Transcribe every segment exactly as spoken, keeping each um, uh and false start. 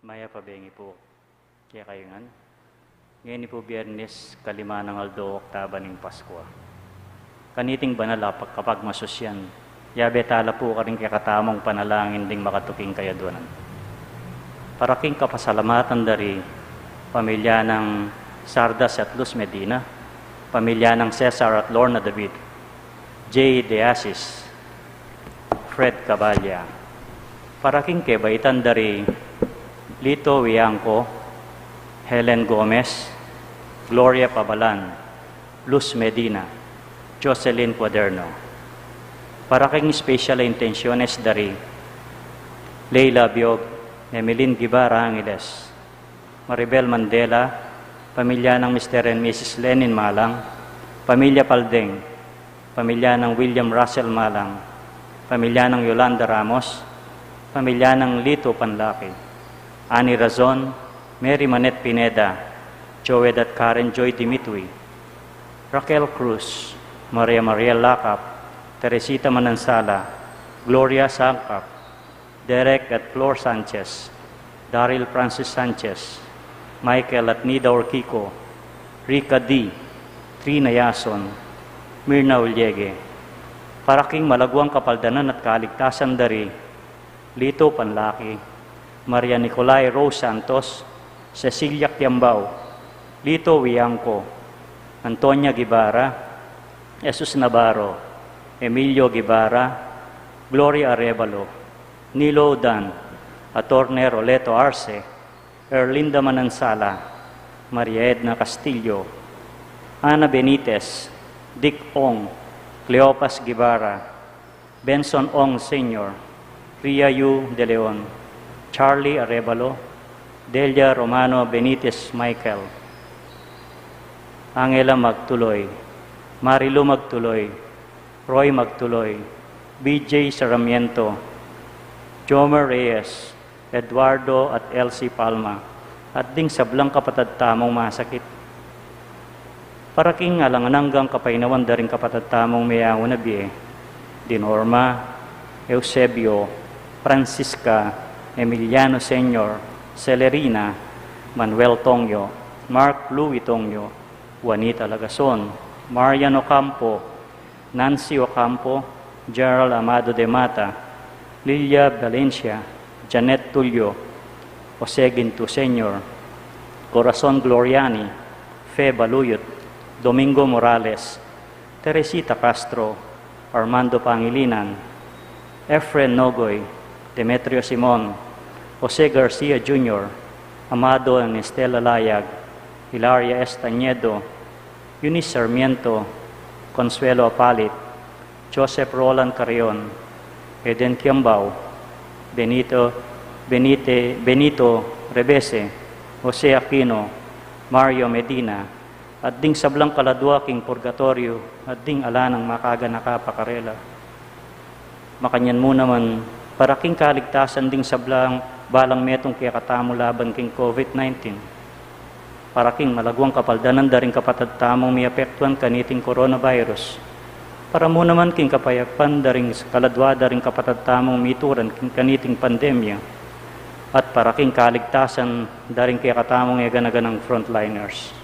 Mayap a bengi pu kekayu ngan. Ngeni pu Biernes, kalima nang aldo, Oktaba ning Paskua. Kaniting banal a pag-, kapagmasusyan, yabe tala pu karing kekatamung panalangin ding makatuking kayadwanan. Para king kapasalamatan da ri pamilya nang Sardas at Luz Medina, pamilya nang Cesar at Lorna David, Jay De Asis, Fred Caballa. Para king kebaitan da ri Lito Wiangco, Helen Gomez, Gloria Pabalan, Luz Medina, Jocelyn Cuaderno. Para king special intenciones da ri Leila Biog, Emeline Guevara Angeles, Maribel Mandela, pamilya nang Mister and Missus Lenin Malang, pamilya Paldeng, pamilya nang William Russell Malang, pamilya nang Yolanda Ramos, pamilya nang Lito Panlaki, Annie Razon, Mary Manette Pineda, Joed at Karen Joy Dimitri, Raquel Cruz, Maria Mariel Lacap, Teresita Manansala, Gloria Sangkap, Derek at Flor Sanchez, Daryl Francis Sanchez, Michael at Nida Orquico, Rica D, Trina Yason, Mirna Uliege. Para king malaguang kapaldanan at kaligtasan da ri Lito Panlaki, Maria Nicolai Rose Santos, Cecilia Kiambao, Lito Wiangco, Antonia Guevara, Jesus Navarro, Emilio Guevara, Gloria Arevalo, Nilo Udan, Attorney Roleto Arce, Erlinda Manansala, Maria Edna Castillo, Ana Benitez, Dick Ong, Cleopas Guevara, Benson Ong Senior, Ria Yu De Leon, Charlie Arevalo, Delia Romano Benitez Michael, Angela Magtuloy, Marilu Magtuloy, Roy Magtuloy, B J Sarmiento, Jomer Reyes, Eduardo at Elsie Palma, at ding sablang kapatad tamung masakit. Para king alang anggang kapaynawan da ring kapatad tamung meyaun a bie, di Norma, Eusebio, Francisca, Emiliano Senior, Celerina, Manuel Tongyo, Mark Louis Tongyo, Juanita Lagason, Marian Ocampo, Nancy Ocampo, Gerald Amado de Mata, Lilia Valencia, Janet Tulio, Jose Ginto Senior, Corazon Gloriani, Fe Baluyot, Domingo Morales, Teresita Castro, Armando Pangilinan, Efren Nogoy, Demetrio Simon, Jose Garcia Junior, Amado and Estela Layag, Hilaria Estañedo, Eunice Sarmiento, Consuelo Apalit, Joseph Roland Carrion, Eden Kiambao, Benito, Benite, Benito Rebese, Jose Aquino, Mario Medina, at ding sablang kaladua king purgatoryo, at ding ala nang makaganaka pa karela. Makanyan mu naman, para king kaligtasan ding sablang balang metung kekatamu laban king COVID nineteen. Para king malaguang kapaldanan da ring kapatad tamung miapektuan kaniting coronavirus. Para mu naman king kapayapan da ring kaladua da ring kapatad tamung mituran king kaniting pandemya. At para king kaligtasan da ring kekatamung eganaganang frontliners.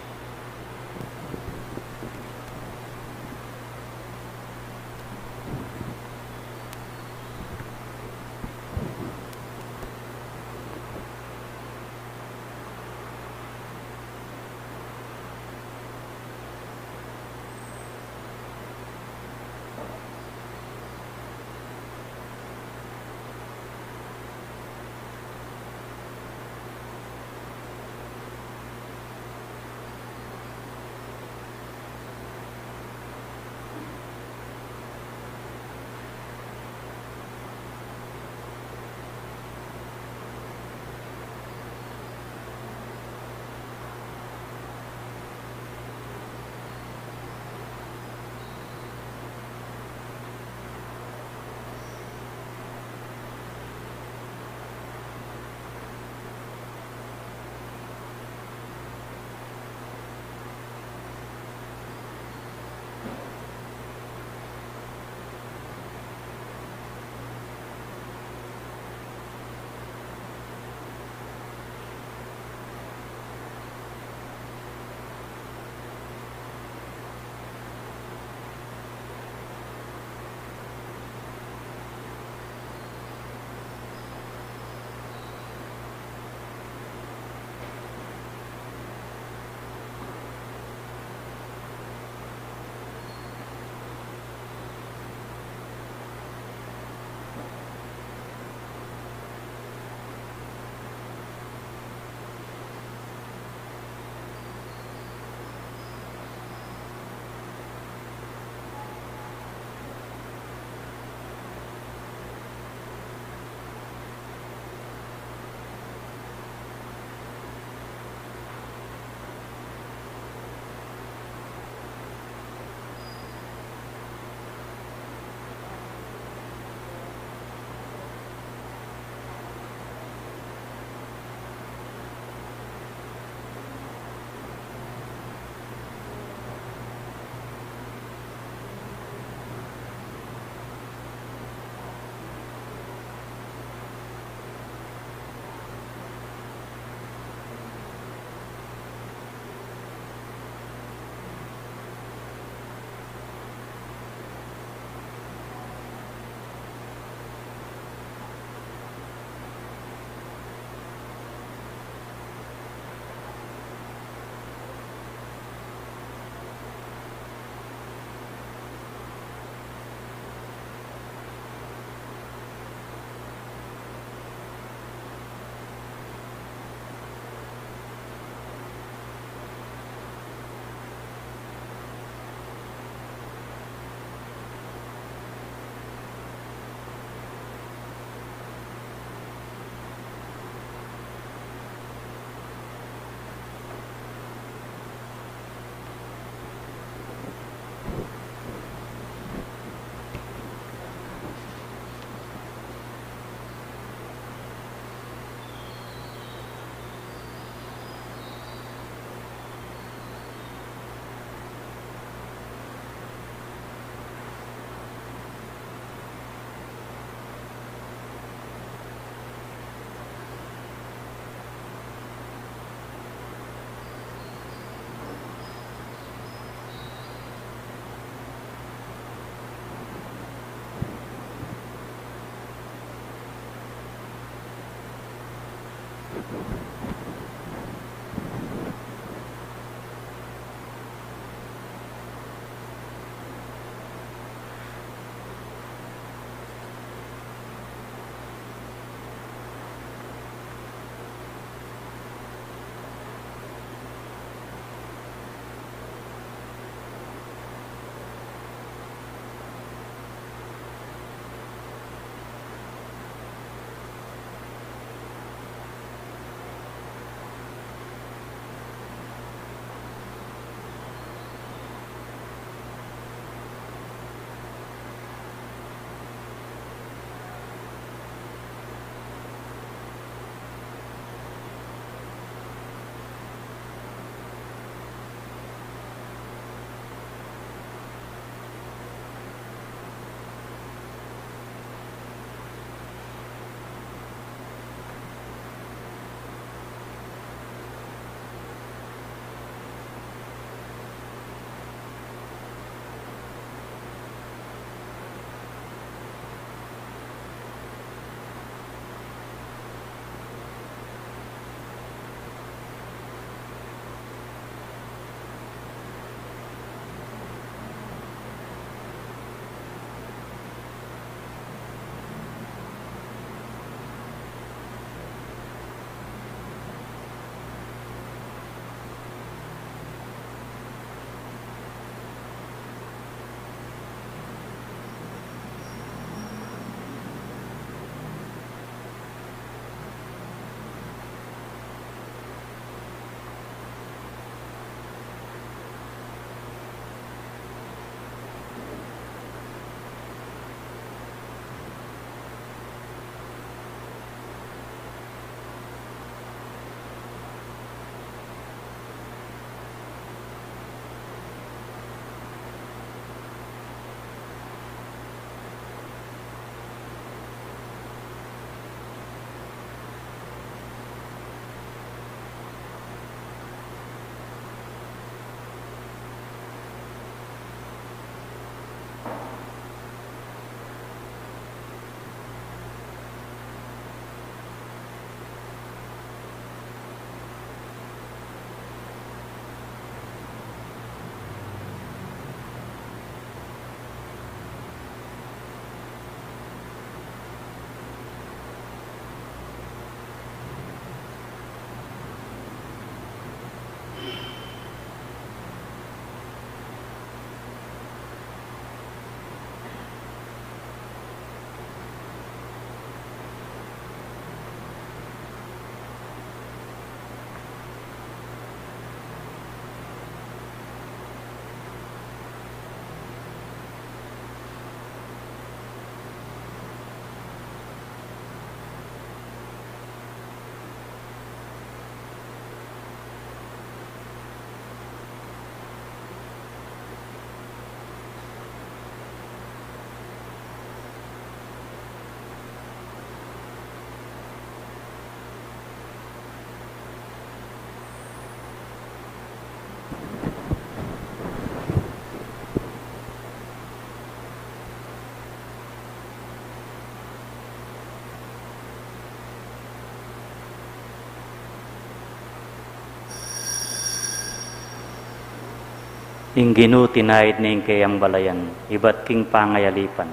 Ing Ginu tinaid ne ing keyang balayan, ibat king pangayalipan.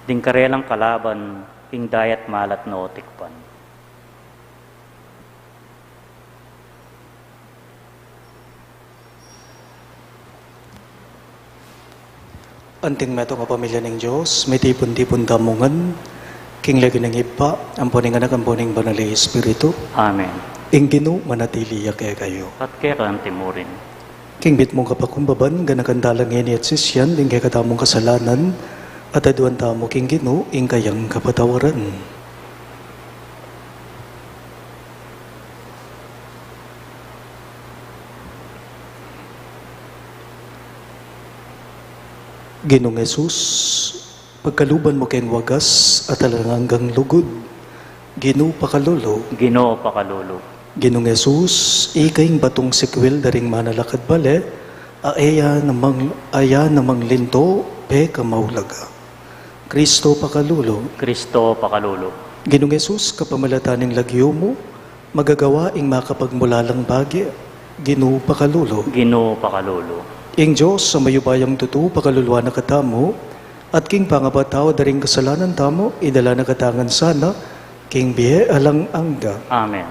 Ding karelang kalaban, king dayat malat no tikpan. Anting metung a pamilya ning Dios, mitipun-tipun tamu ngan, king lagyu ning Ibpa, ampo ning Anak, ampo ning Banal a Espiritu. Amen. Ing Ginu manatili ya kekayu. At keka antimurin. King mitmung kapakumbaban, ganakan tala ngeni at sisian, ding kekatamung kasalanan, at aduan tamu king Ginu, ing kayang kapatawaran. Ginung Jesus, pagkaluban mu keng wagas at alang anggang lugud. Ginu pakalulu. Ginu pakalulu. Ginung Jesus, ika ing batung sikwil da ring manalakad bale, a e ya namang, a e ya namang linto, pekamaulaga. Kristo pakalulu. Kristo pakalulu. Ginung Jesus, kapamilatan ning lagyu mu, magagawa ing makapagmulalang bage. Ginu pakalulu. Ginu pakalulu. Ing Dios a mayupayang tutu pakaluluan na katamu, at king pangapat tau da ring kasalanan tamu, idala na katamu ngan sana, king bie alang angga. Amen.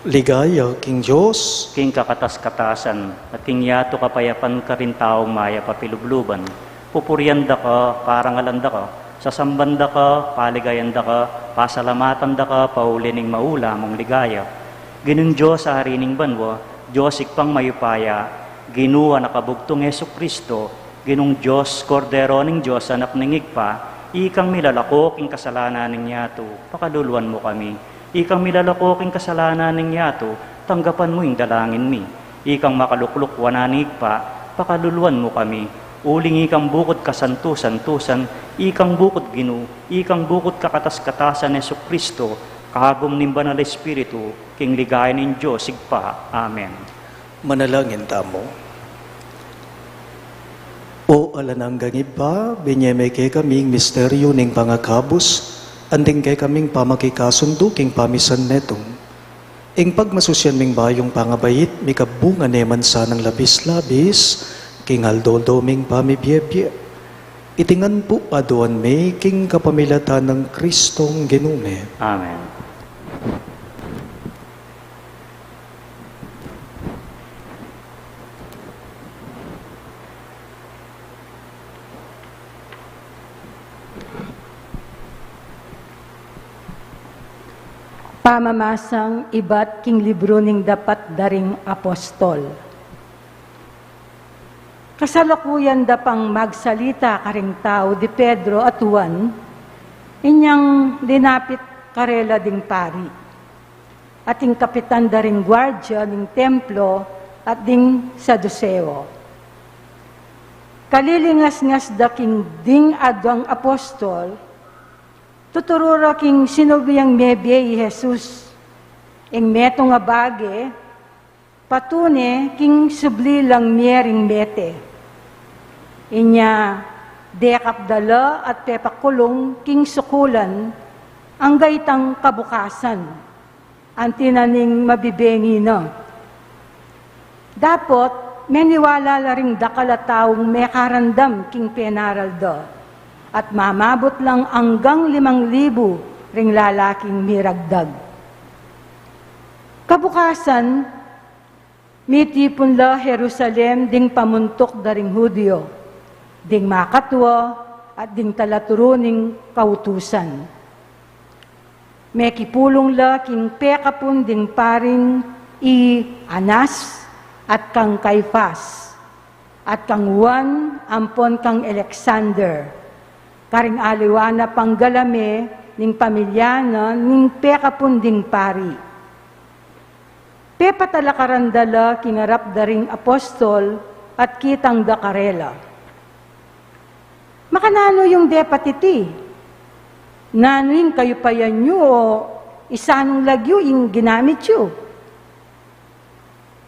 Ligaya king Dios. King kakatas-katasan, at king yatu kapayapan karing taung mayap a pilubluban. Pupurian da ka, parangalan da ka, sasamban da ka, paligayan da ka, pasalamatan da ka, pauli ning maula mung ligaya. Ginung Dios, Ari ning banua, Dios Ibpang mayupaya, Ginu a anak a bugtung Jesu Kristo, Ginung Dios, Kordero ning Dios, Anak ning Ibpa, ikang milalako king kasalanan ning yatu, pakaluluan mu kami. Ikang milalako king kasalanan ning yatu, tanggapan mu ing dalangin mi. Ikang makalukluk wanan ning Ibpa, pakaluluan mu kami. Uling ikang bukud kasantu-santusan, ikang bukud Ginu, ikang bukud kakatas-katasan Jesu Kristo, kagum ning Banal a Espiritu, king ligaya ning Dios Ibpa. Amen. Manalangin tamu. O alang anggang Ibpa, binye me kekami ing misteryu ning pangakabus, anting kekaming pamakikasundu king pamisan metung. Ing pagmasusian ming bayung pangabait, mikabunga ne man sanang labis-labis, king aldo-aldo ming pamibiebie. Iti ngan pu aduan mi, king kapamilatan nang Kristong Ginu mi. Amen. Pamamasang ibat king libru ning dapat da ring apostol. Kasalukuyan da pang magsalita karing tau di Pedro at Juan, inyang linapit karela ding pari, at ing kapitan da ring guardia ning templo at ding Saduseo. Kalilingasngas da king ding aduang apostol, tuturu ra king sinubli yang mebie i Jesus, ing metung a bage, patune king subli lang mie ring mete. Inya, dekap da la at pepakulung king sukulan, angga itang kabukasan, anti na ning mabibengi na. Dapot, meniwala la ring dakal a taung mekarandam king penaral da, at mamabut lang anggang limang libu ring lalaking miragdag. Kabukasan, mitipun la Jerusalem ding pamuntuk da ring Judio, ding makatua, at ding talaturu ning kautusan. Mekipulung la king pekapun ding paring i Anas, at kang Caifas, at kang Juan ampon kang Alexander, karing aliwa na panggalame ning pamilya na ning pekapun ding pari. Pepatalakaran da la king arap da ring apostol at kitang da karela. Makananu yung depat iti? Nanu ing kayupayan yu o isanung lagyu ing ginamit yu?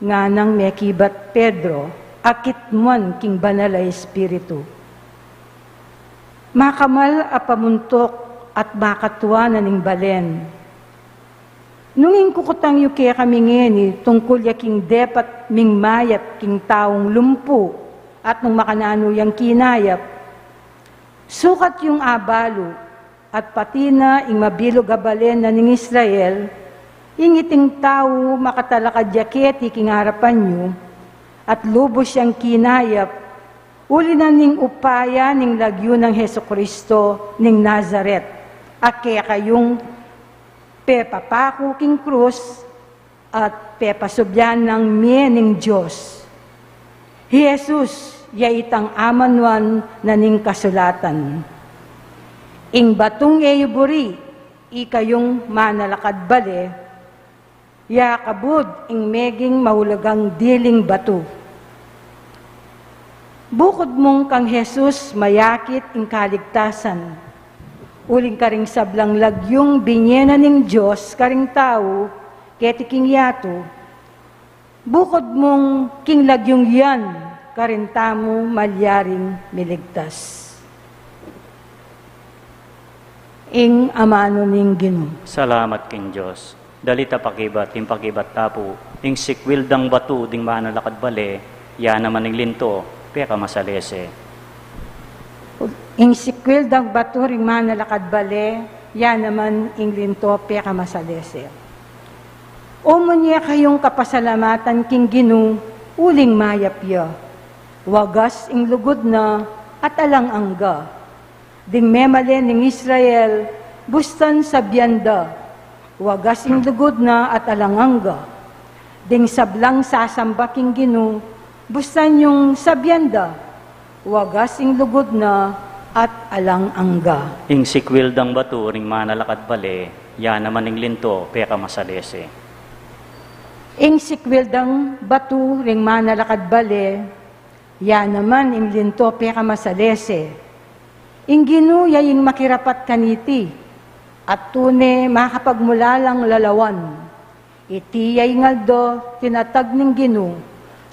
Nganang mekibat Pedro, akit muan king Banal a Espiritu. Makamal a pamuntuk at makatua na ning balen. Nung ing kukutang yu kekami ngeni tungkul ya king depat ming mayap king taung lumpu, At nung makananu yang kinayap, sukat yung abalu, at pati na ing mabilug a bale na ning Israel, ing iting tau makatalakad ya keti king arapan yu, at lubus yang kinayap, uli na ning upaya ning lagyu nang Jesucristo ning Nazaret, a kekayung pepapaku king krus, at pepasubyan nang mie ning Dios. Hi Jesus, ya itang amanuan na ning kasulatan. Ing batung e yu buri, ikayung manalakad bale, ya kabud ing meging mahulagang diling batu. Bukud mung kang Jesus mayakit ing kaligtasan, uling karing sablang lagyung binie na ning Dios karing tau, keti king yatu, bukud mung king lagyung yan karin tamu malyaring miligtas. Ing amanu ning Ginu. Salamat king Dios. Dalit a pakibat, ing pakibat ta pu, ing sikwil dang batu ding manalakad bale, ya naman ing linto pekamasalese. Ing sikwil dang batu ring manalakad bale, ya naman ing linto pekamasalese. O munye kayung kapasalamatan king Ginu, uling mayap ya. Wagas ing lugud na at alang angga. Ding memalen ning Israel, bustan sabian da, wagas ing lugud na at alang angga. Ding sablang sasamba king Ginu, bustan yung sabian da, wagas ing lugud na at alang angga. Ing sikwil dang batu ring manalakad bale, ya naman ing linto pekamasalese. Ing sikwil dang batu ring manalakad bale, ya naman ing linto pekamasalese. Ing Ginu ya ing makirapat kaniti, at tune makapagmulalang lalawan. Iti ya ing aldo tinatag ning Ginu,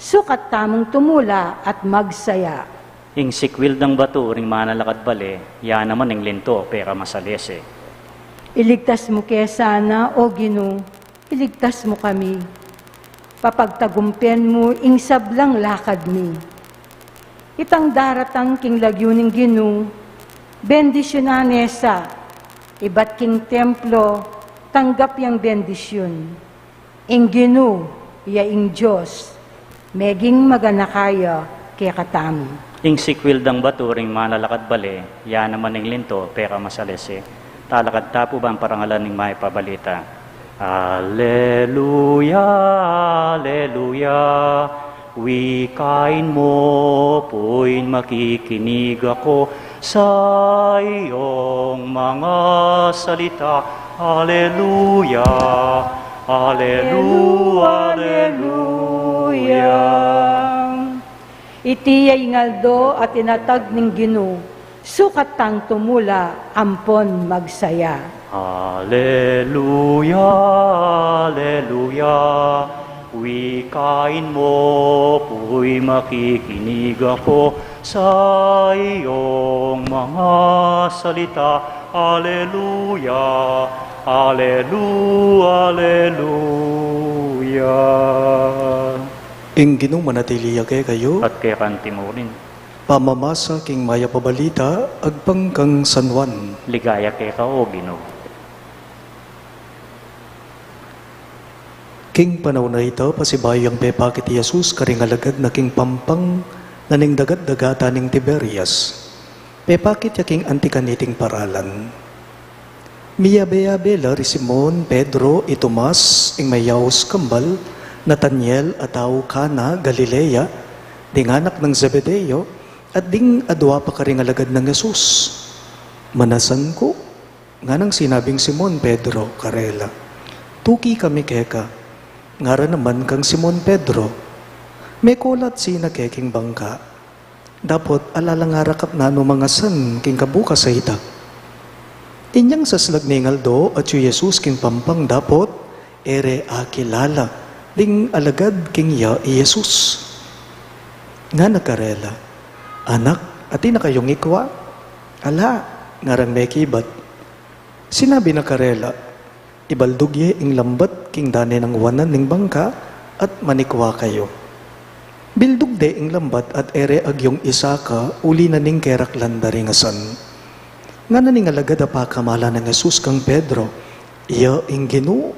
sukat tamung tumula at magsaya. Ing sikwil dang batu ring manalakad bale, ya naman ing linto pekamasalese. Iligtas mu ke sana, O Ginu, iligtas mu kami. Papagtagumpen mu ing sablang lakad mi. Itang daratang king lagyu ning Ginu, bendisyunan ne sa, ibat king templo, tanggap yang bendisyun. Ing Ginu, ya ing Dios, meging maganaka ya kekatamu. Ing sikwil dang batu ring manalakad bale, ya naman ing linto pekamasalese. Talakad ta pu ban parangalan ing Mayap a Balita. Aleluya, aleluya, wikain mu pu'y makikinig ako sa iyong mga salita. Aleluya, alelu-, aleluya. Iti ya ing aldo a tinatag ning Ginu, sukat tang tumula ampon magsaya. Aleluya, aleluya, wikain mu pu'y makikinig ako sa iyong mga salita. Aleluya, alelu-, aleluya. Ing Ginu manatili ya kekayu. At keka naman murin. Pamamasa king Mayap a Balita agpang kang San Juan. Ligaya keka, O Ginu. King panaun a ita, pasibayu yang pepakit i Jesus karing alagad na king pampang na ning dagat-dagatan ning Tiberias. Pepakit ya king anti kaniting paralan. Miyabe-yabe la ri Simon Pedro, i Tomas, ing mayaus kambal, Nataniel a tau Cana, Galilea, ding anak nang Zebedeo, at ding adua pa karing alagad nang Jesus. Manasan ku, nganang sinabing Simon Pedro karela. Tuki kami keka. Ngara naman kang Simon Pedro, mekulat sina ke king bangka. Dapot ala la ngara kang nanu mangasan king kabukas a ita. Inyang saslag ning aldo atyu i Jesus king pampang dapot e re akilala ding alagad king iya i Jesus. Ngana karela, "Anak, atin na kayung ikwa?" "Ala," ngarang mekibat. Sinabi na karela, "Ibaldug ye ing lambat king dane nang wanan ning bangka at manikwa kayu." Bildug de ing lambat at e re agyung isaka uli na ning keraklan da ring asan. Ngana ning alagad a pakamalan nang Jesus kang Pedro, "Iya ing Ginu."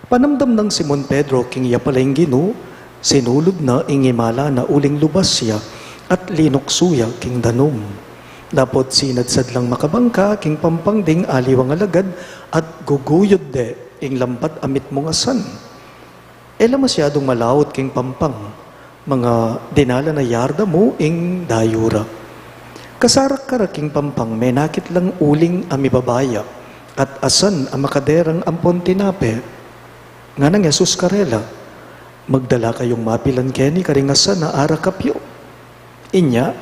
Panamdam nang Simon Pedro king iya pala ing Ginu, sinulud na ing imala na uling lubas ya at linuksu ya king danum. Dapot sinadsad lang makabangka king pampang ding aliwang alagad at guguyud de ing lambat a mitmung asan. E la masyadung malaut king pampang, mga dinalan a yarda mu ing dayu ra. Kasarak-karak king pampang menakit lang uling a mibaba ya at asan a makaderang ampon tinape. Nganang Jesus karela, "Magdala kayung mapilan keni karing asan a arakap yu." Inya,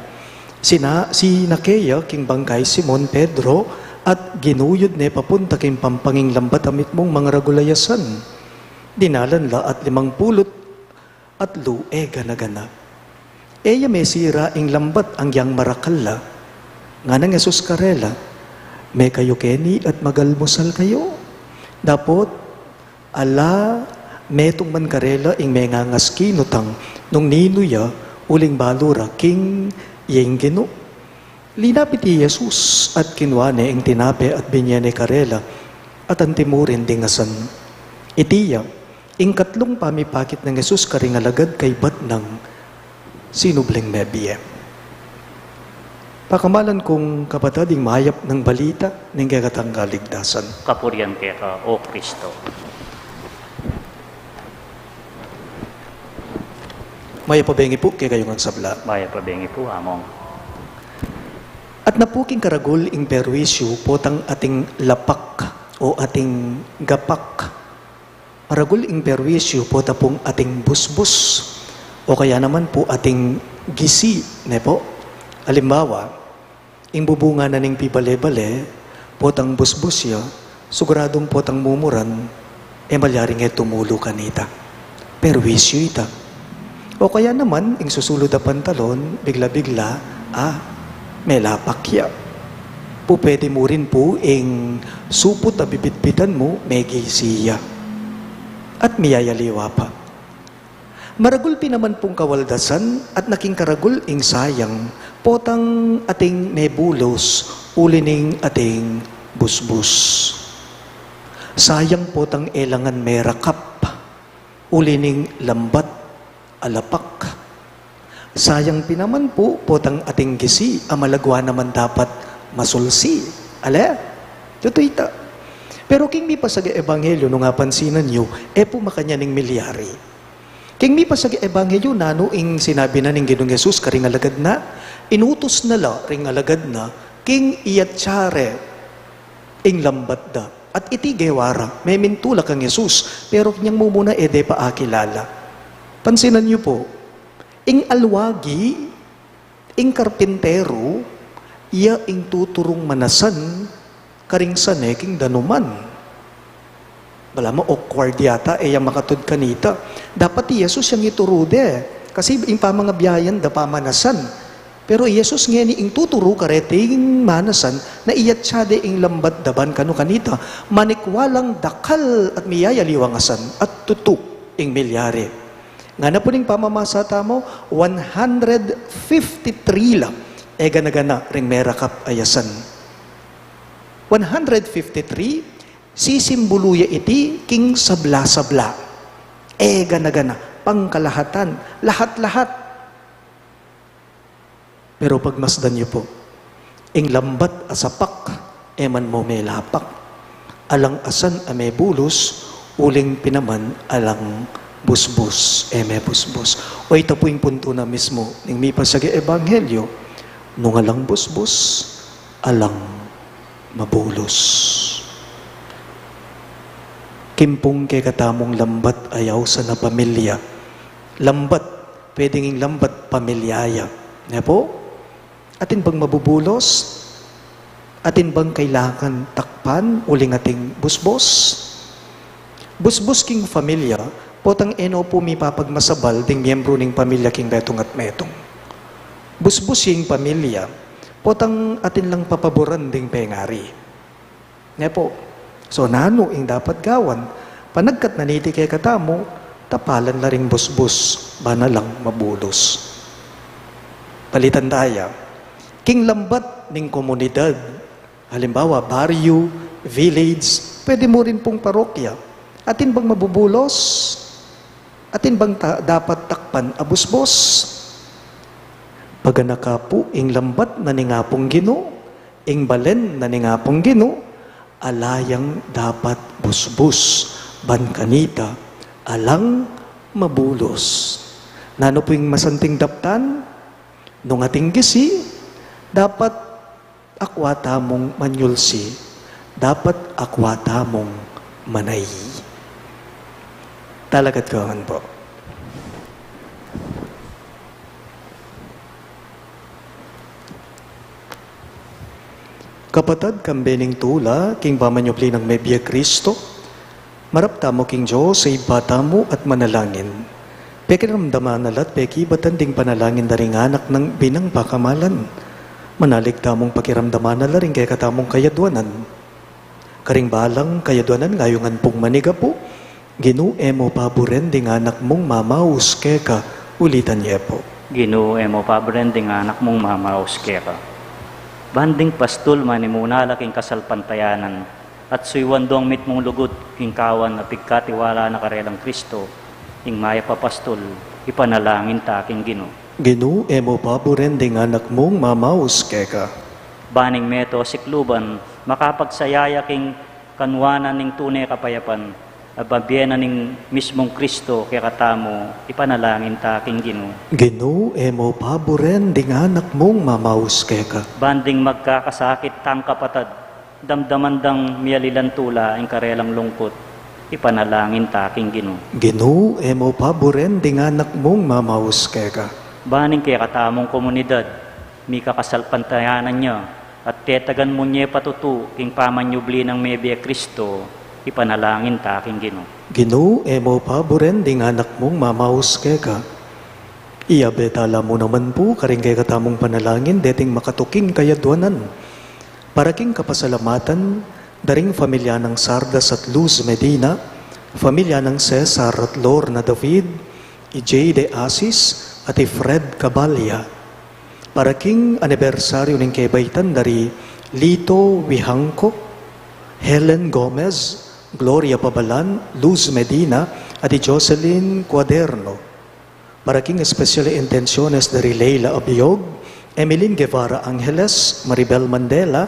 sina-, sinake ya king bangkay Simon Pedro at ginuyud ne papunta king pampang ing lambat a mitmung mangaragul a asan. Dinalan la at limang pulu't atlu e gana-gana. E ya mesira ing lambat angyang marakal la. Nganang Jesus karela, "Mekayu keni at magalmusal kayu." Dapot ala metung man karela ing mengangas kinutang nung ninu ya uling balu ra king iya ing Ginu. Linapit i Jesus at kinua ne ing tinape at binye ne karela at antimurin ding asan. Iti ya ing katlung pamipakit nang Jesus karing alagad kaybat nang sinubling mebie. Pakamalan kung kapatad ing mayap nang balita ning kekatang kaligtasan. Kapurian keka, O Kristo. Mayap a bengi pu kekayu ngan sabla. Mayap a bengi pu, Among. Atna pu king karagul ing perwisyu potang ating lapak o ating gapak. Maragul ing perwisyu pota pung ating busbus o kaya naman pu ating gisi, ne pu? Alimbawa, ing bubunga na ning pibale-bale, potang busbus ya, siguradung potang mumuran, e malyaring e tumulu kanita. Perwisyu ita. O kaya naman, ing susulud a pantalon, bigla-bigla, ah, melapak ya. Pupwede mu rin pu ing suput a bibitbitan mu, megisi ya. At miyayaliwa pa. Maragul pin naman pung kawaldasan at naking karagul ing sayang, potang ating mebulus, uli ning ating busbus. Sayang potang e la ngan merakap, uli ning lambat a lapak. Sayang pin naman pu, potang ating gisi, a malagwa naman dapat masulsi. Ale? Tutu ita. Pero king mipasag a ebanghelyo, nung apansinan yu, e pu makanyan ing milyari. King mipasag a ebanghelyo, nanu ing sinabi na ning Ginung Jesus karing alagad na? Inutus na la ring alagad na king iyatsa re ing lambat da. At iti gewa ra, memintu la kang Jesus, pero inyang mumuna e de pa akilala. Pansinan yu pu, ing alwagi, ing karpinteru, iya ing tuturung manasan karing sane king danuman. Balamu awkward yata, e ya makatud kanita. Dapat i Jesus yang ituru de. Kasi ing pamangabiayan da pamanasan. Pero i Jesus ngeni ing tuturu kareting manasan na iyatsa de ing lambat da ban kanu kanita, manikwa lang dakal at miyayaliwang asan at tutu ing milyari. Ngana pu ning pamamasa tamu, one hundred fifty-three la e gana-gana ring merakap a asan. One hundred fifty-three, sisimbulu ya iti king sabla-sabla. E gana-gana, pangkalahatan, lahat-lahat. Pero pagmasdan yu pu, ing lambat a sapak, e man mu melapak. Alang asan a mebulus, uling pin naman alang busbus, e mebusbus. O ita pu ing puntu na mismu ning mipasag a ebanghelyo, nung alang busbus, alang mabulus. King pung kekatamung lambat a ausan a pamilya. Lambat, pwedeng ing lambat pamilya ya. Ne pu? Atin bang mabubulus? Atin bang kailangan takpan uling ating busbus? Busbus king pamilya, potang e no pu mipapagmasabal ding miyembru ning pamilya king metung at metung. Busbus king pamilya, potang atin lang papaburan ding pengari. Ne pu? So, nanu ing dapat gawan? Panagkat na niti kekatamu, tapalan la ring busbus, ban alang mabulus. Palitan da ya. King lambat ning komunidad, halimbawa, baryo, village, pwede mu rin pung parokya. Atin bang mabubulos? Atin bang ta-, dapat takpan a busbus? Paganaka pu ing lambat na ning Apung Ginu, ing balen na ning Apung Ginu, ala yang dapat busbus, ban kanita, alang mabulus. Nanu pu ing masanting daptan? Nung ating gisi, dapat akwa tamung manyulsi, dapat akwa tamung manai. Talakad kayu ngan pu. Kapatad, kambe ning tula king pamanyubli nang mebie Kristo, marap tamu king Dios a Ibpa tamu at manalangin. Pekiramdaman na la at pekibatan ding panalangin da ring anak nang binang pakamalan. Manalig tamung pakiramdaman na la ring kekatamung kayadwanan. Karing balang kayadwanan ngayungan pung manigapu, Ginu, e mu paburen ding anak mung mamaus keka, ulitan ye pu. Ginu, e mu paburen ding anak mung mamaus keka. Ban ding pastul manimuna la king kasalpantayanan, at suyuan dong mitmung lugud king kawan a pigkatiwala na karelang Kristo, ing mayap a pastul, ipanalangin ta king Ginu. Ginu, e mu paburen ding anak mung mamaus keka. Ban ing meto sikluban, makapagsaya ya king kanuanan ning tune kapayapan, a bibie na ning mismung Kristo kekatamu, ipanalangin ta king Ginu. Ginu, e mu paburen ding anak mung mamaus keka. Ban ding magkakasakit tang kapatad, damdaman dang mialilan tula ing karelang lungkut, ipanalangin ta king Ginu. Ginu, e mu paburen ding anak mung mamaus keka. Ban ing kekatamung komunidad, mikakasalpantayanan ya, at tetagan mu ne patutu king pamanyubli nang mebie Kristo, ipanalangin ta king Ginu. Ginu, e mu paburen ding anak mung mamaus keka. Iyabe tala mu naman pu karing kekatamung panalangin deting makatuking kayadwanan. Para king kapasalamatan da ring familia nang Sardas at Luz Medina, familia nang Cesar at Lorna David, i Jay de Asis, at i Fred Cabalia. Para king anibersaryu ning kebaitan da ri Lito Wihangco, Helen Gomez, Gloria Pabalan, Luz Medina, at i Jocelyn Cuaderno. Para king especial intenciones da ri Leila Abiog, Emeline Guevara Angeles, Maribel Mandela,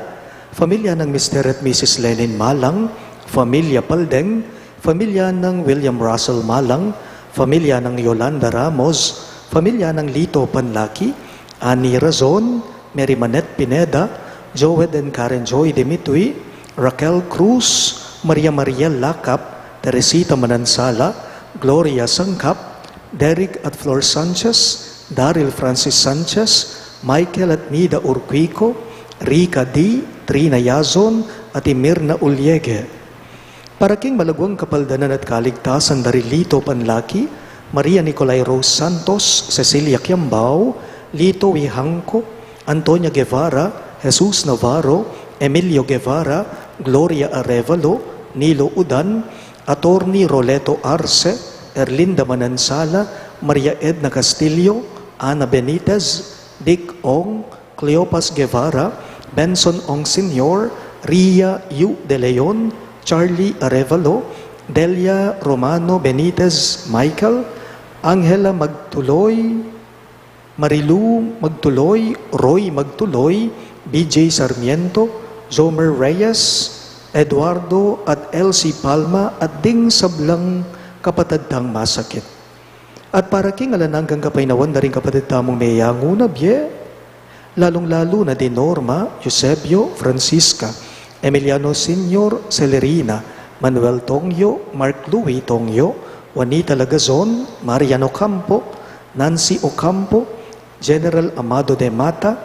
familia nang Mister at Missus Lenin Malang, familia Paldeng, familia nang William Russell Malang, familia nang Yolanda Ramos, familia nang Lito Panlaki, Annie Razon, Mary Manette Pineda, Joed and Karen Joy Dimitui, Raquel Cruz, Maria Mariel Lacap, Teresita Manansala, Gloria Sangkap, Derek at Flor Sanchez, Daryl Francis Sanchez, Michael at Nida Urquico, Rica D, Trina Yazon, at i Mirna Uliege. Para king malaguang kapaldanan at kaligtasan da ri Lito Panlaki, Maria Nicolai Rose Santos, Cecilia Kiambao, Lito Wihangco, Antonia Guevara, Jesus Navarro, Emilio Guevara, Gloria Arevalo, Nilo Udan, Attorney Roleto Arce, Erlinda Manansala, Maria Edna Castillo, Ana Benitez, Dick Ong, Cleopas Guevara, Benson Ong Senior, Ria Yu de Leon, Charlie Arevalo, Delia Romano Benitez Michael, Angela Magtuloy, Marilu Magtuloy, Roy Magtuloy, B J Sarmiento, Zomer Reyes, Eduardo at Elsie Palma, at ding sablang kapatad tang masakit. At para king alang anggang kapaynawan da ring kapatad tamung meyangu na bie, lalung-lalu na di Norma, Eusebio, Francisca, Emiliano Senior, Celerina, Manuel Tongyo, Mark Louis Tongyo, Juanita Lagazon, Marian Ocampo, Nancy Ocampo, General Amado de Mata,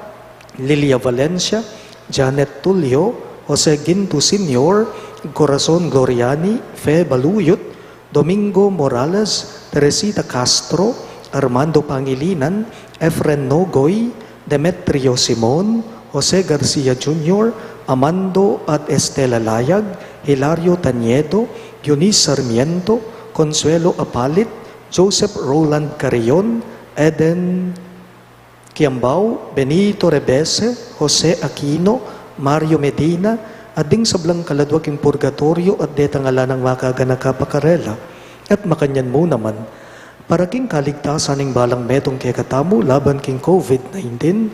Lilia Valencia, Janet Tulio, Jose Ginto Senior, Corazon Gloriani, Fe Baluyut, Domingo Morales, Teresita Castro, Armando Pangilinan, Efren Nogoy, Demetrio Simon, Jose Garcia Junior, Amando at Estela Layag, Hilario Tañedo, Eunice Sarmiento, Consuelo Apalit, Joseph Roland Carrion, Eden Kiambao, Benito Rebese, Jose Aquino, Mario Medina, at ding sablang kaladua king purgatoryo at detang ala nang makaganaka pa karela. At makanyan mu naman, para king kaligtasan ning balang metung kekatamu laban king COVID nineteen,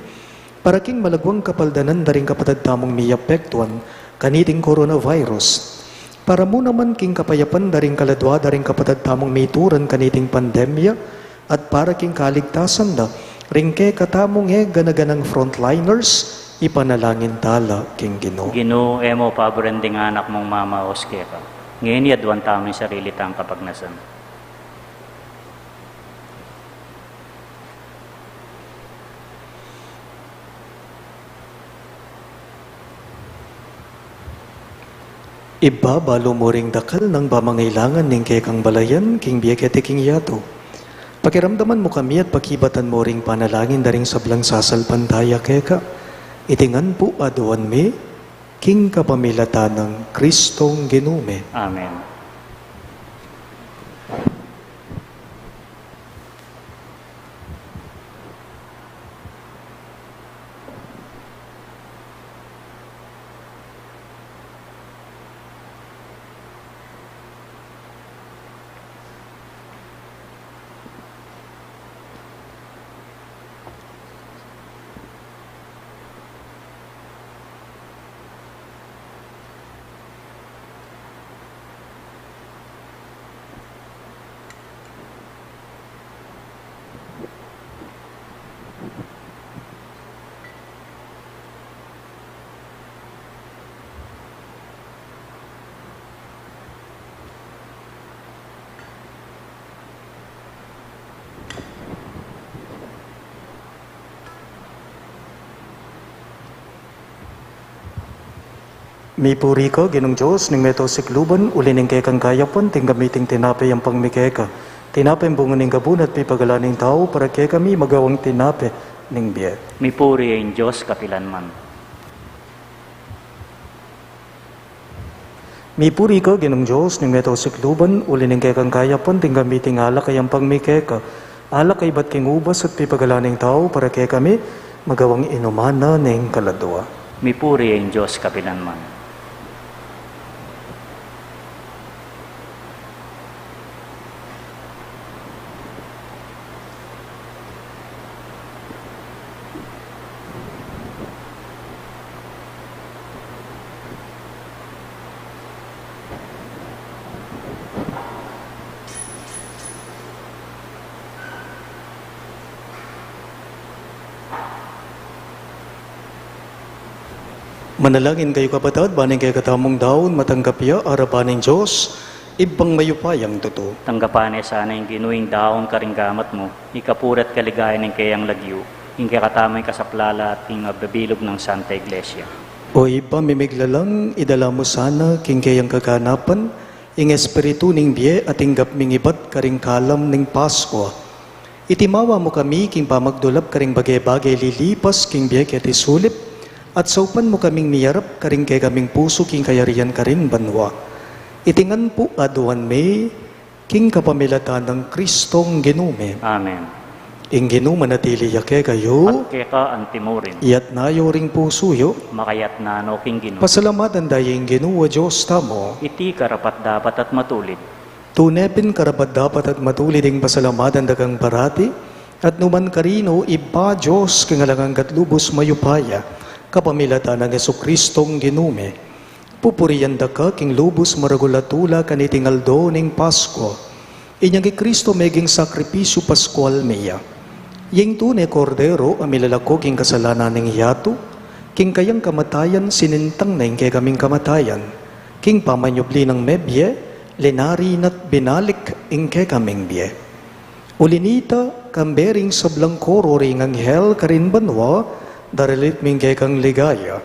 para king malaguang kapaldanan da ring kapatad tamung miapektuan kaniting coronavirus, para mu naman king kapayapan da ring kaladua da ring kapatad tamung mituran kaniting pandemya, at para king kaligtasan da ring kekatamung e gana-ganang frontliners, ipanalangin tala king Ginu. Ginu, e mu paburen ding anak mung mamaus keka. Ngeni aduan tamu ing sarili tang kapagnasan. Ibpa, balu mu ring dakal nang pamangailangan ning kekang balayan king bie keti king yatu. Pakiramdaman mu kami at pakibatan mu ring panalangin da ring sablang sasalpantaya keka. Iti ngan pu aduan mi king kapamilatan nang Kristong Ginu mi. Amen. Mipuri ka, Ginung Dios ning meto sikluban, uli ning kekang kayapan tinggap mi iting tinape yampang mi keka. Tinapeng bunga ning gabun at pipagalan ning tau, para kekami magawang tinape ning bie. Mipuri ya ing Dios kapilan man. Mipuri ka, Ginung Dios ning meto sikluban, uli ning kekang kayapan tinggap mi iting alak a yampang mi keka. Alak a ibat king ubas at pipagalan ning tau, para kekami magawang inuman na ning kaladua. Mipuri ya ing Dios kapilan man. Manalangin kayu, kapatad, ban ing kekatamung daun matanggap ya arapan ning Dios, Ibpang mayupayang tutu. Tanggapan ne sana ning Ginu ing daun karing gamat mu, ing kapurian at kaligayan ning keyang lagyu, ing kekatamung kasaplalan at ing abibilug nang Santa Iglesia. O Ibpa ming miglalang, idala mu sana king keyang kaganapan ing espiritu ning bie a tinggap ming ibat karing kalam ning Paskua. Itimawa mu kami king pamagdulap karing bage-bage lilipas king bie keti sulip, at saupan mu kaming miyarap karing kekaming pusu king kayarian karing banua. Iti ngan pu aduan mi king kapamilatan nang Kristong Ginu mi. Amen. Ing Ginu manatili ya kekayu. At keka antimurin. Iyatas yu ring pusu yu. Makayatas no king Ginu. Pasalamatan da ya ing Ginu a Dios tamu. Iti karapat-dapat at matulid. Tune pin karapat-dapat at matulid ing pasalamatan da kang parati, at nukarin man, Ibpa, Dios king alang angga at lubus mayupaya, kapamilatan nang Jesukristong Ginu mi. Pupurian da ka king lubus maragul a tula kaniting aldo ning Paskua. Inyang i Kristo meging sakripisyu Paskual mi ya. Ing tune Kordero a milalako king kasalanan ning yatu, king kayang kamatayan sinintang na ing kekaming kamatayan, king pamanyubli nang mebie, linari na't binalik ing kekaming bie. Uli nita, kambe ring sablang koro ring anghel karin banua, daralit mi ing kekang ligaya.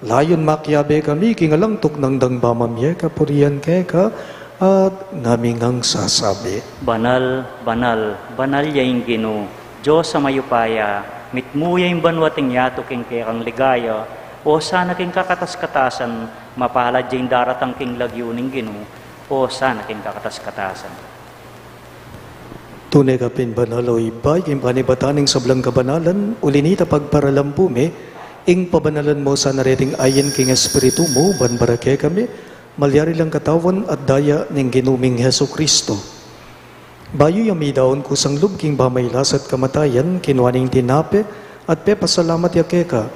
Layun makiabe kami king alang tuknang dang pamamie kapurian keka, at ngaming sasabi: Banal, banal, banal ya ing Ginu, Dios a mayupaya, mitmu ya ing banua at ing yatu king kekang ligaya. Osana king kakatas-katasan, mapalad ya ing daratang king lagyu ning Ginu, osana king kakatas-katasan. Tune ka pin banal, o Ibpa, king panibatan ning sablang kabanalan, uli na nita pagparalan pu mi ing pabanalan mu sana reting ain king Espiritu mu, ban para kekami malyari lang katawan at daya ning Ginu ming Jesucristo. Bayu ya midaun kusang lub king pamailas at kamatayan, kinua ne ing tinape at pepasalamat ya keka,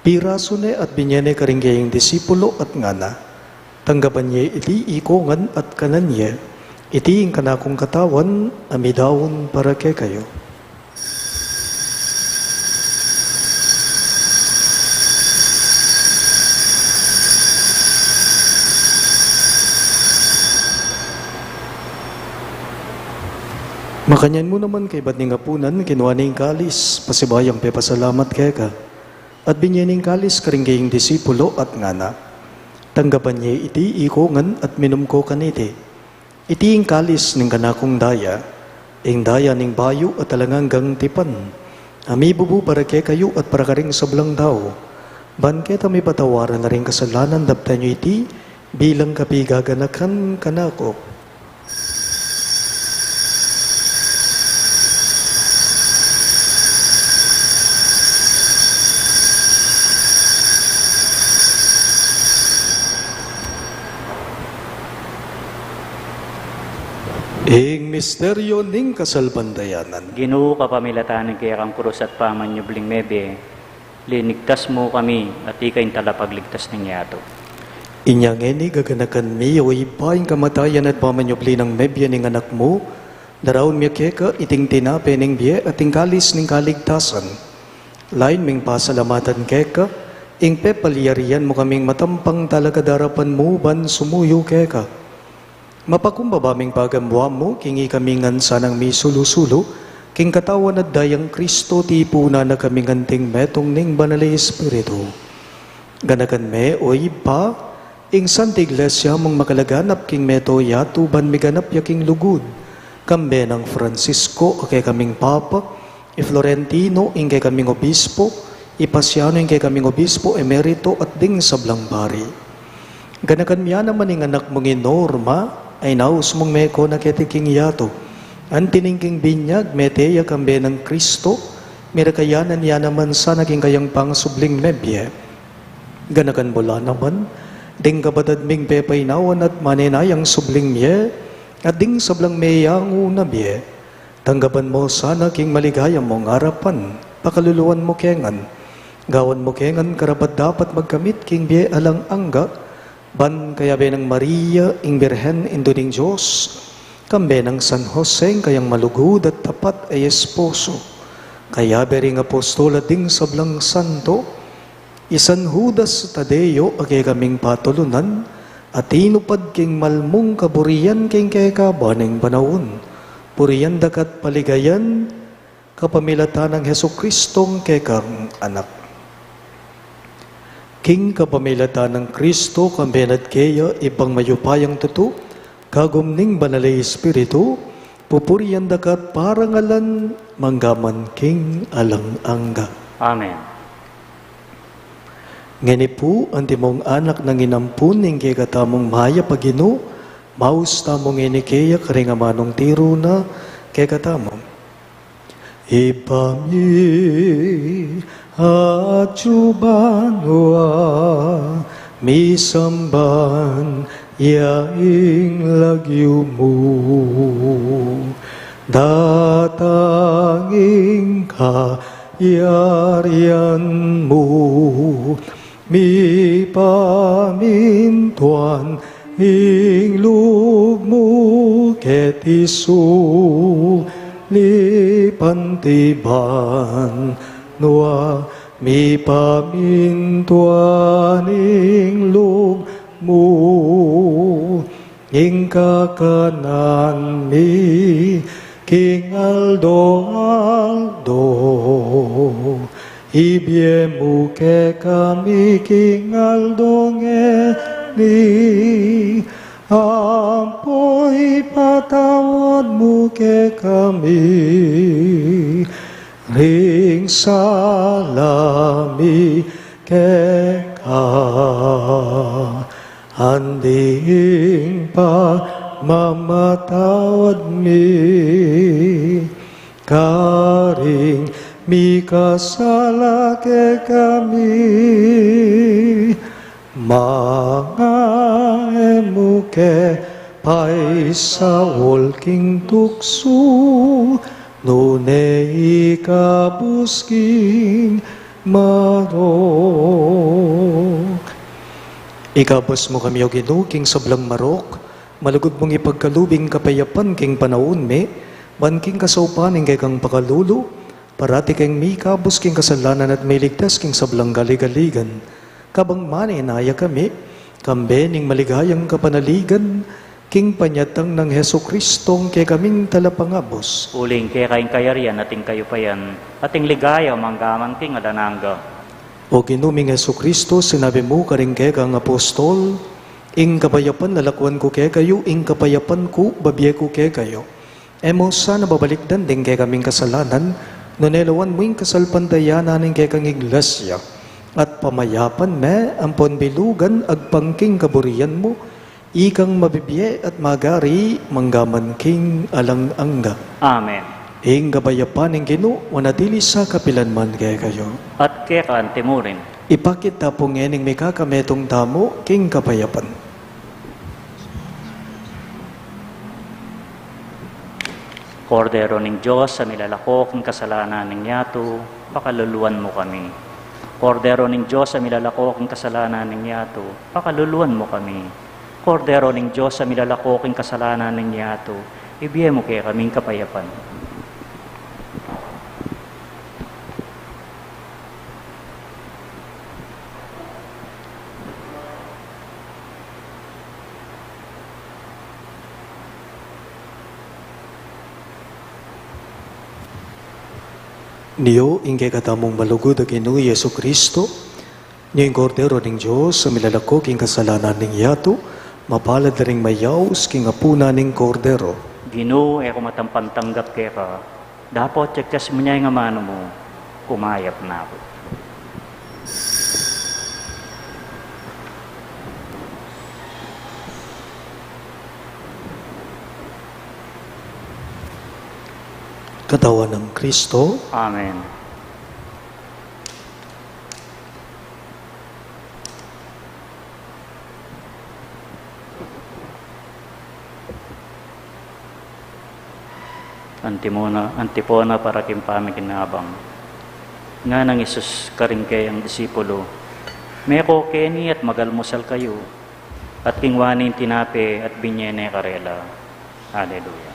pirasu ne at binye ne karing keyang disipulo at ngana: Tanggapan ye iti ikongan at kanan ye. Iti ing kanakung katawan a midaun para kekayu. Makanyan mu naman kaibat ning apunan, kinua ne ing kalis, pasibayung pepasalamat keka at binye ne ing kalis karing keyang disipulo at ngana: Tanggapan ye iti ikongan at minum ko kaniti. Iti ing kalis ning kanakung daya, ing daya ning bayu at alang anggang tipan, a mibubu para kekayu at para karing sablang tau, ban keta mipatawaran la ring kasalanan. Daptan yu iti bilang kapigaganakan kanaku. Ing misteryu ning kasalpantayanan. Ginu, kapamilatan ning kekang krus at pamanyubling mebie, linigtas mu kami, at ika ing talapagligtas ning yatu. Inya ngeni gaganakan mi, o Ibpa, ing kamatayan at pamanyubli nang mebie ning Anak mu, daraun mi keka iting tinape ning bie at ing kalis ning kaligtasan. Lain ming pasalamatan keka ing pepalyarian mu kaming matampang talakad king arapan mu ban sumuyu keka. Mapakumbaba ming pagambuan mu king ikami ngan sanang misulu-sulu king katawan at dayang Kristo, tipunan na kami ngan king metung ning Banal a Espiritu. Ganakan me, o Ibpa, ing Santa Iglesia mung makalaganap king mabilug a yatu ban miganap ya king lugud, kambe nang Francisco a kekaming Papa, i Florentino ing kekaming Obispo, i Pasiano ing kekaming Obispo Emerito, at ding sablang pari. Ganakan mu ya naman ing anak mung i Norma, a inaus mung meko na keti king yatu. Anti ning king binyag, mete ya kambe nang Kristo, mirakayanan ya naman sana king kayang pangasubling mebie. Ganakan mu la naman ding kapatad ming pepainawan at manenayang subling mie, at ding sablang meyangu na mie. Tanggapan mu sana king maligaya mung arapan, pakaluluan mu ke ngan. Gawan mu ke ngan karapat-dapat magkamit king bie alang angga, ban kayabe nang Maria, ing Birhen, Indu ning Dios, kambe nang San Jose, ing kayang malugud at tapat a esposo, kayabe ring apostol at ding sablang santo, i San Judas Tadeo a kekaming patulunan, a tinupad king malmung kaburian king kekaban ning panaun. Purian da ka't paligayan, kapamilatan nang Jesucristong kekang Anak. King kapamilatan nang Kristo, kambe na at keya, Ibpang mayupayang tutu, kagum ning Banal a Espiritu, pupurian da ka't parangalan mangga man king alang angga. Amen. Ngeni pu, antimong anak nang inampun ning kekatamung mayap a Ginu, maus tamu ngeni keya karing amanung tiru na kekatamu. Ibpa mi, atsu ka banua, misamban ya ing lagyu mu, datang ing kayarian mu, mipamintuan ing lub mu keti sulip anti banua, mipamintuan ing lub mu, ing kakanan mi king aldo-aldo, ibie mu kekami king aldo ngeni, ampo ipatawad mu kekami ring sala mi keka, anti ing pa Mamatawad mi karing mikasala kekami, manga e mu ke paisaul king tuksu, nune ikabus king marok. Ikabus mu kami, O Ginu, king sablang marok, malugud mung ipagkalub ing kapayapan king panaun mi, ban king kasaupan ning kekang pakalulu, parati keng mikabus king kasalanan at miligtas king sablang kaligaligan. Kabang manenaya kami, kambe ning maligayang kapanaligan, king panyatang nang Jesucristo, ing kekaming Talapangabus. Uling keka ing kayarian at ing kayupayan, at ing ligaya manggaman king alang angga. O Ginu ming Jesucristo, sinabi mu karing kekang apostol, ing kapayapan lalakwan ku kekayu, ing kapayapan ku bibie ku kekayu. E mu sana babalikdan ding kekaming kasalanan, nune lawan mu ing kasalpantayanan ning kekang iglesia, at pamayapan me ampon bilugan agpang king kaburian mu, ikang mabibie at magari manggaman king alang angga. Amen. Ing kapayapan ning Ginu manatili sa kapilan man kekayu. At keka anti mu rin. Ipakit ta pu ngening mikakametung tamu king kapayapan. Kordero ning Dios, a milalako king kasalanan ning yatu, pakaluluan mu kami. Kordero ning Dios, a milalako king kasalanan ning yatu, pakaluluan mu kami. Kordero ning Dios, a milalako king kasalanan ning yatu, ibie mu kekaming kapayapan. Nio ing kekatamung malugud a Ginu Jesucristo, nio ing Kordero ning Dios, a milalako king kasalanan ning yatu, mapalad la ring mayaus king apunan ning Kordero. Ginu, e ku matampang tanggap keka, dapot yagkas mu ne ing amanu mu, kumayap na ku. Katawan nang Kristo. Amen. Antimona, antipona para king pamikinabang. Ngana nang Jesus karing keyang disipulu, meko keni at magalmusal kayu. At kinua ne ing tinape at binie ne karela. Aleluya.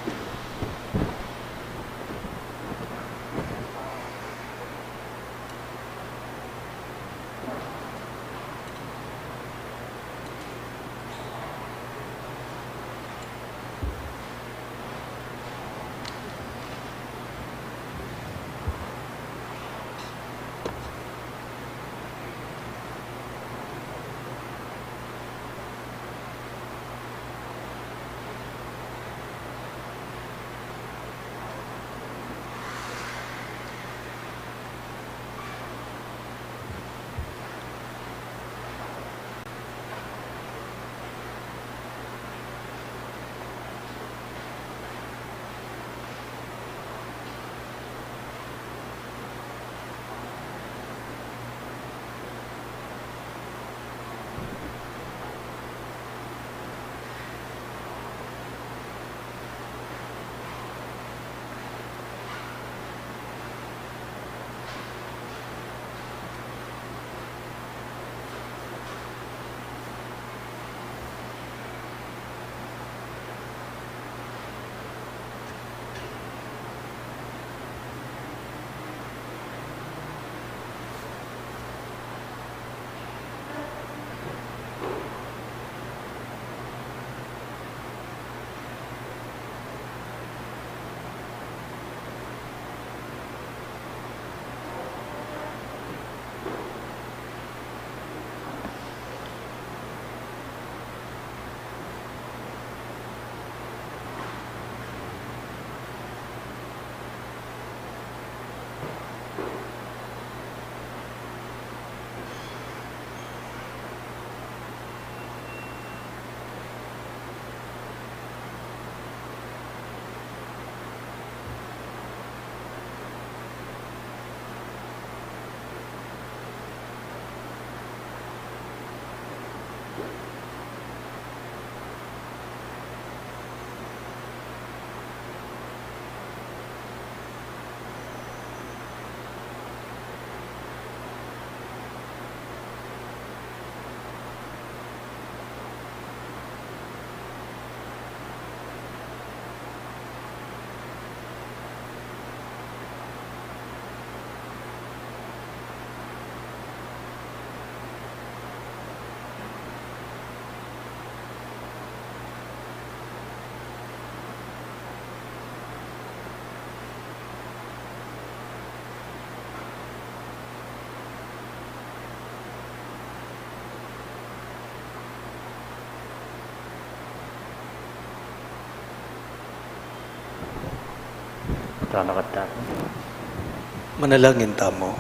Manalangin tamu.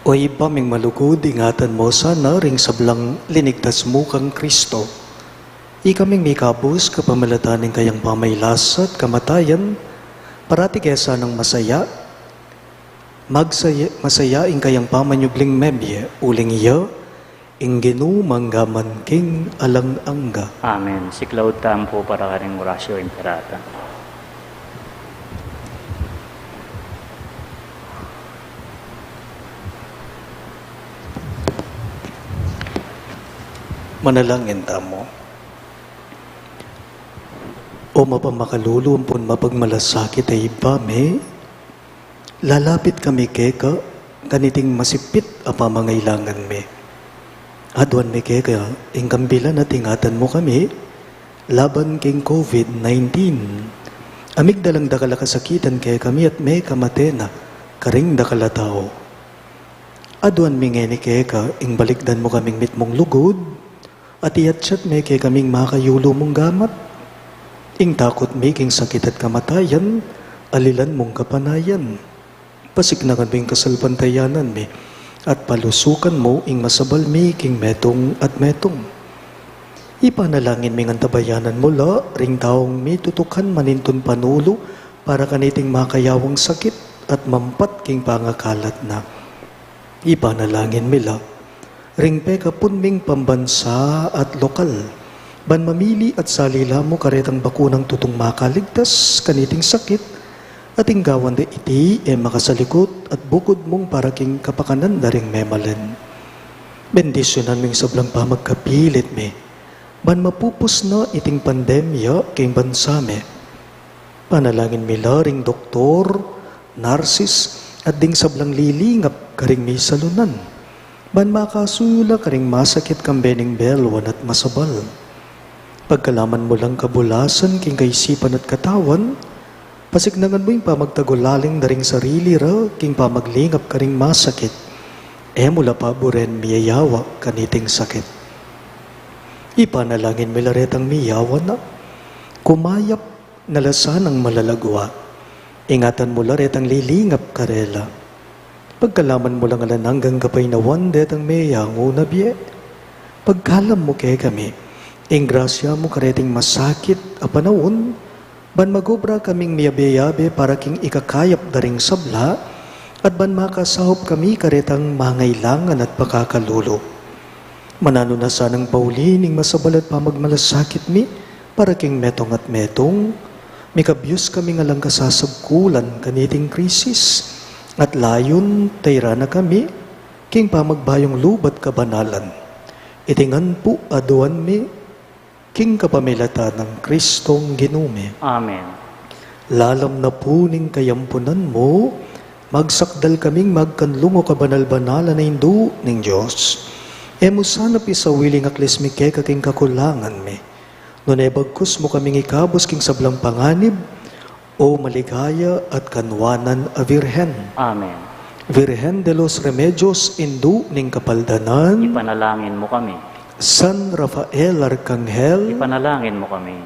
O Ibpa ming malugud, ingatan mu sana ring sablang linigtas mu kang Kristo. Ikaming mikabus kapamilatan ning kayang pamagkasakit at kamatayan, parati ke sanang masaya, magsaya-, masaya ing kayang pamanyubling mebie, uling iya ing Ginu mangga man king alang angga. Amen. Siklaud tamu pu para karing Oratio Imperata. Manalangin tamu. O mapamakalulu ampon mapagmalasakit a Ibpa mi, lalapit kami keka kaniting masipit a pamangailangan mi. Aduan mi keka ing kambilan at ingatan mu kami laban king COVID nineteen. A migdalang dakal a kasakitan kekami at mekamate na karing dakal a tau. Aduan mi ngeni keka ing balikdan mu kaming mitmung lugud, at iyatyat me kekaming makayulu mung gamat. Ing takut mi king sakit at kamatayan, alilan mung kapanayan. Pasiknangan mu ing kasalpantayanan mi, at palusukan mu ing masabal mi king metung at metung. Ipanalangin mi ngan tabayanan mu la ring taung mitutukan manintun panulu para kaniting makayawang sakit at mampat king pangakalat na. Ipanalangin mi la ring pekapun ming pambansa at lokal, ban mamili at salila mu karetang bakunang tutung makaligtas kaniting sakit, at ing gawan da iti e makasalikut at bukud mung para king kapakanan da ring memalen. Bendisyunan mu ing sablang pamagkapilit mi, ban mapupus na iting pandemya king bansa mi. Panalangin mi la ring doktor, narsis, at ding sablang lilingap karing misalunan, ban makasuyu la karing masakit kambe ning belwan at masabal. Pagkalaman mu lang kabulasan king kaisipan at katawan, pasiknangan mu ing pamagtagulaling da ring sarili ra king pamaglingap karing masakit. E mu la paburen miyayawa kaniting sakit. Ipanalangin mi la retang miyawa na, kumayap na la sanang malalagua. Ingatan mu la retang lilingap karela. Pagkalaman mu lang alang anggang kapaynawan detang meyangu na bie. Pagkalam mu kekami ing grasya mu kareting masakit a panaun, ban magobra kaming miyabe-yabe para king ikakayap da ring sabla, at ban makasaup kami karetang mangailangan at pakakalulu. Mananu na sanang pauli ning masabal at pamagmalasakit mi para king metung at metung, mikabyus kaming alang kasasagkulan kaniting krisis, at layun tayran na kami king pamagbayung lub at kabanalan. Iti ngan pu aduan mi king kapamilatan nang Kristong Ginu mi. Amen. Lalam na pu ning kayampunan mu, magsakdal kaming magkanlung o kabanal-banalan a Indu ning Dios. E mu sana pisawili ing aklis mi keka king kakulangan mi, nune bagkus mu kaming ikabus king sablang panganib, O maligaya at kanwanan a Virgen. Amen. Virgen de los Remedios, Indu ning Kapaldanan. Ipanalangin mu kami. San Rafael Arcangel. Ipanalangin mu kami.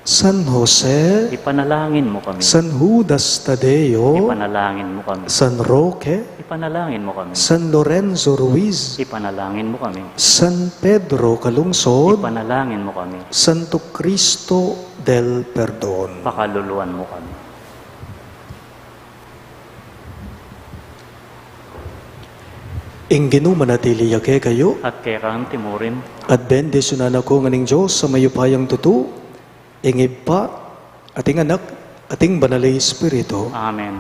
San Jose. Ipanalangin mu kami. San Judas Tadeo. Ipanalangin mu kami. San Roque. Ipanalangin mu kami. San Lorenzo Ruiz. Ipanalangin mu kami. San Pedro Calungsod. Ipanalangin mu kami. Santo Cristo del Perdon. Pakaluluan mu kami. Ing Ginu manatili ya kekayu. At keka mu rin. At bendisyunan na kayu ngan ning Dios a mayupayang tutu, ing Ibpa, at ing Anak, at ing Banal a Espiritu. Amen.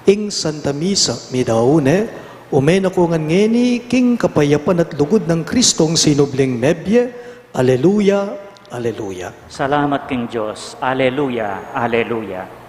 Ing Santa Misa, midaun ne, ume na kayu ngan ngeni, king kapayapan at lugud nang Kristong sinubling mebie. Aleluya, aleluya. Salamat king Dios. Aleluya, aleluya.